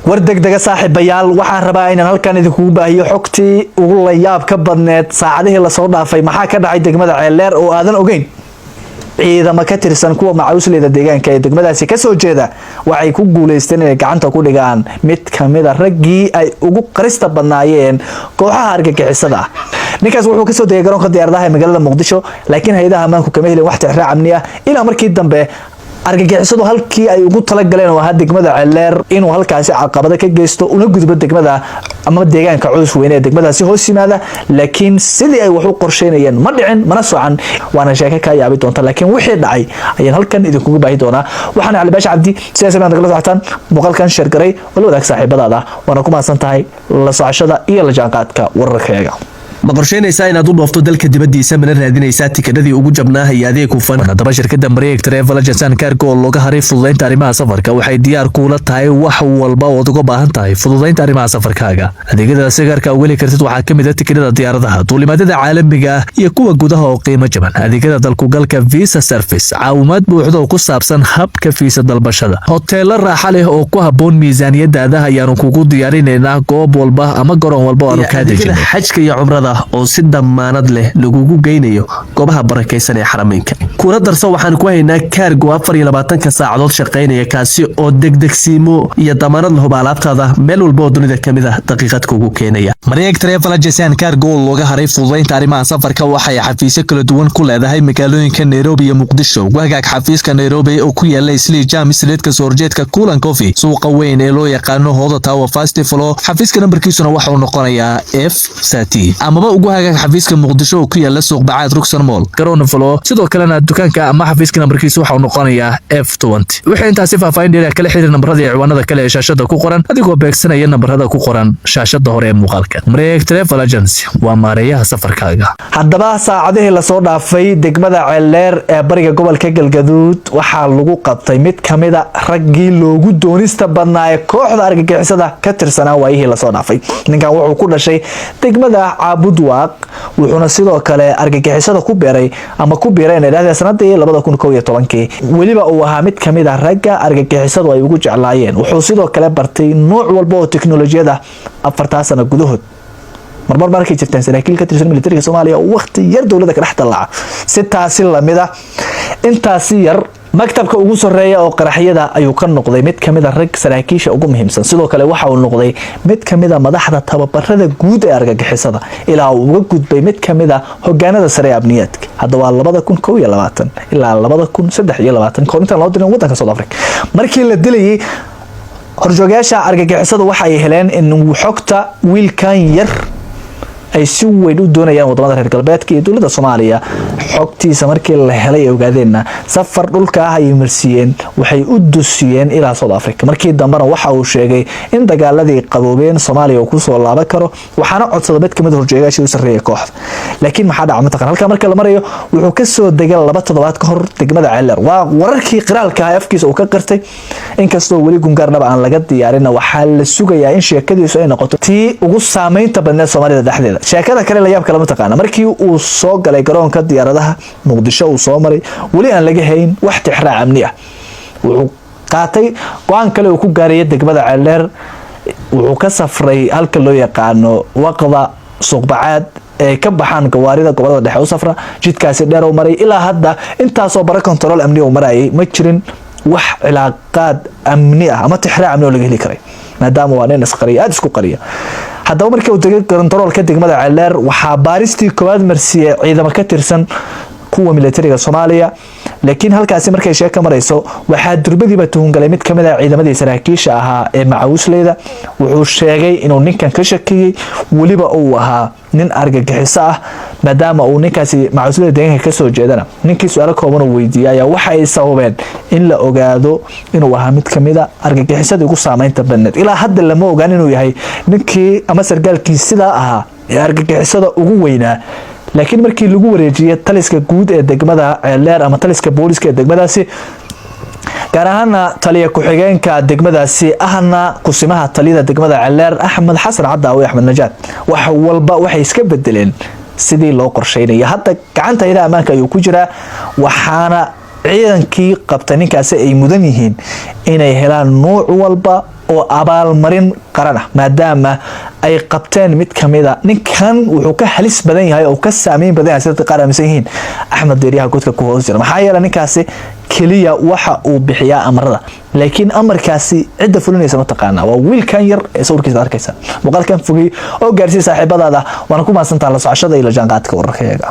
War degdega, saaxiibayaal, waxaan rabaa inaan halkan idinkugu baahiyo xogtii ugu layaab ka badneed saacadihii lasoo dhaafay. Maxaa ka dhacay degmada Ceeldheer oo aadan ogeyn? Ciidamo ka tirsan kuwa macawisleyda deegaanka ee degmadaasi kasoo jeeda waxay ku guuleysteen inay gacanta ku dhigaan mid kamida raggii ay ugu qarista badnaayeen kooxaha argagixisada ah. Ninkaas wuxuu kasoo degay garoonka diyaaradaha ee magaalada Muqdisho, laakiin hay-adaha ammaanku kama helin wax tixraac amni ah ilaa markii dambe argagixisadu halkii ay ugu talagaleen oo ahaa degmada Ceeldheer inuu halkaasi caqabado ka geysto una gudbo degmada ama deegaanka Cows Weyne ee degmadaasi hoos yimaada. Laakiin sidii ay wax u qorsheynayeen ma dhicin mana socan, waana sheeko kaa yaabi doonta, laakiin wixii dhacay ayaan halkan idinkugu baahi doonaa. Waxaana Cali Baasha Cabdi, sidaas baad nagala socotaan. Muuqaalkan share garay oo la wadaag saaxiibadaada, waana ku mahadsan tahay la socoshada iyo la jaanqaadka wararkayaga. Ma qorsheynaysaa inaad u dhoofto dalka dibaddiisa? Mana raadinaysaa tikadhadii ugu jabnaa iyo adeeg hufan? Haddaba, shirkadda Mareeg Travel Agency and Cargo oo looga haray fududaynta arrimaha safarka waxay diyaar kuula tahay wax walba ood uga baahan tahay fududaynta arrimaha safarkaaga. Adeegyada si gaarka uga heli kartid waxaa ka mid ah tikidhada diyaaradaha, duulimaadyada caalamiga ah iyo kuwa gudaha oo qiimo jaban, adeegyada dalkugalka, visa service, caawimaad buuxda oo ku saabsan habka fiisa dalbashada, hoteelo raaxa leh oo ku habboon miisaaniyadaada ayaanu kugu diyaarinaynaa goob walba ama garoon walba oo aanu kaa dejinay. Xajka iyo cumrada oo si damaanad leh lagugu geynayo goobaha barakaysan ee xarameynka. Kuna darso, waxaan ku haynaa cargo 24-ka saacadood shaqaynaya, kaasi oo degdegsiimo iyo damaanad lahuba alaabtaada meel walba oo dunida ka mid ah daqiiqad kugu keenaya. Mareeg Travel Agency and Cargo oo looga haray fududaynta arrimaha safarka waxay xafiisyo kala duwan ku leedahay magaalooyinka Nairobi iyo Muqdisho. Wahagaag, xafiiska Nairobi oo ku yaala Islii Jam Street, kasoo horjeedka Kulan Coffee, suuqa weyn ee loo yaqaano Hoda Tower, first floor. Xafiiska nambarkiisuna waxa uu noqonayaa F30. Amaba ugu hagaag xafiiska Muqdisho oo ku yaala Suuq Bacaad, Rugsan Mall, ground floor. Sidoo kalena dukaanka ama xafiiska nambarkiisa waxa uu noqonayaa F20. Wixii intaasi faahfaahin dheer, kala xiriir nambarada iyo ciwaanada kale ee shaashada ku qoran, adigoo beegsanaya nambarada ku qoran shaashada hore ee muuqaalka. Mareeg Travel Agency waa maareeyaha safarkaaga. Haddaba, saacadihii lasoo dhaafay degmada Ceeldheer ee bariga gobolka Galgaduud waxaa lagu qabtay mid kamida raggii loogu doonista badnaa ee kooxda argagixisada ka tirsanaa waayihii lasoo dhaafay. Ninkan wuxuu ku dhashay degmada Caabudwaaq, wuxuuna sidoo kale argagixisada ku beeray ama ku biiray idhahdee sanadii 2011-kii. Weliba uu ahaa mid kamid a ragga argagixisadu ay ugu jeclaayeen. Wuxuu sidoo kale bartay nooc walba oo teknolojiyada 4-taa sano gudahood. Marmar markay jirtaan saraakiil ka tirsan militariga Soomaaliya oo waqti yar dowladda ka dhex dallaaca, si taasi lamid ah intaasi yar maktabka ugu soreeya oo qaraxyada ayuu ka noqday mid kamid a rag saraakiisha ugu muhiimsan. Sidoo kale waxa uu noqday mid kamid a madaxda tababarada guud ee argagixisada, ilaa uu uga gudbay mid kamid a hogaanada sare ee amniyaadka. Hadda waa 2021 ilaa 2023, kahor intaan loo dirin wadanka South Africa. Markii la dilayay, horjoogayaasha argagixisada waxa ay heleen in xogta wiilkan yar ay si weyn u doonayaan wadamada reer galbeedka iyo dowladda Soomaaliya. Xogtiisa markii la helay ay ogaadeenna, safar dhulka ah ayay marsiiyeen, waxay u dusiyeen ilaa South Africa. Markii dambena waxa uu sheegay in dagaaladii qaboobeen, Soomaaliya uu kusoo laaban karo, waxaana codsada mid kamid horjeegaashii u sarreeya kooxda. Laakiin maxaa dhaca mataqan? Halka marka la marayo, wuxuu kasoo degay 2 toddobaad ka hor degmada Ceeldheer. Waa wararkii qiraalka ah afkiisa uu ka qirtay. Inkastoo weli gungaarnaba aan laga diyaarin, waxaa la sugayaa in sheekadiisu ay noqoto tii ugu saameynta badneed Soomaalida dhexdeeda. Sheekada kale la yaab kale mataqaana? Markii uu soo galay garoonka diyaaradaha Muqdisho uu soo maray, weli aan laga hayn wax tixraac amni ah, wuxuu qaatay go-aan kale uu ku gaaraya degmada Ceeldheer. Wuxuu ka safray halka loo yaqaano Waqda, Suuqbacaad ee ka baxaan gawaarida gobolada dhexe u safra. Jidkaasi dheer u maray. Ilaa hadda intaasoo bara kontarool amni uu marayay, ma jirin wax cilaaqaad amni ah ama tixraac amni oo laga heli karay, maadaama waa nin isqariya, aada isku qariya. Haddaba, markii uu degay kontaroolka degmada Ceeldheer, waxaa baaristii koowaad marsiiyey ciidamo ka tirsan kuwa militariga Soomaaliya. Laakiin halkaasi markay sheeka marayso, waxaa durbadiiba tuhungalay mid kamid ah ciidamadii saraakiisha ahaa ee macawisleyda. Wuxuu sheegay inuu ninkan ka shakiyey, weliba uu ahaa nin argagixiso ah, maadaama uu ninkaasi macawisleyda deegaanka kasoo jeedana. Ninkii su-aalo kooban uu weydiiyey ayaa waxa ay sababeen in la ogaado inuu ahaa mid kamid a argagixisadii ugu saameynta badneed. Ilaa hadda lama ogaan inuu yahay ninkii ama sargaalkii sidaa ahaa ee argagixisada ugu weynaa. Laakiin markii lagu wareejiyey taliska guud ee degmada Ceeldheer ama taliska booliska ee degmadaasi, gaar ahaana taliya ku-xigeenka degmadaasi ahna kusimaha taliyada degmada Ceeldheer, Axmed Xasan Cadaawe, Axmed Najaad, wax walba waxay iska bedeleen sidii loo qorsheynaya. Hadda gacanta hayadaha ammaanka ayuu ku jiraa, waxaana ciidankii qabtay ninkaasi ay mudan yihiin inay helaan nuuc walba. Oo abaalmarin qaran ah, maadaama ay qabteen mid kamida. Ninkan wuxuu ka halis badan yahay oo ka saameyn badan yahay, sida dadka qaar aaminsan yihiin, Axmed Deeriyaha godka ku hoos jira. Maxaa yeelay, ninkaasi keliya waxa uu bixiyaa amarada, laakiin amarkaasi cidda fulinaysa ma taqaanaa? Waa wiilkan yar ee sawirkiisa arkaysa. Muuqaalkan fogey oo gaarsiiya saaxiibadaada, waana ku mahadsantaha la socoshada iyo la jaanqaadka wararkayaga.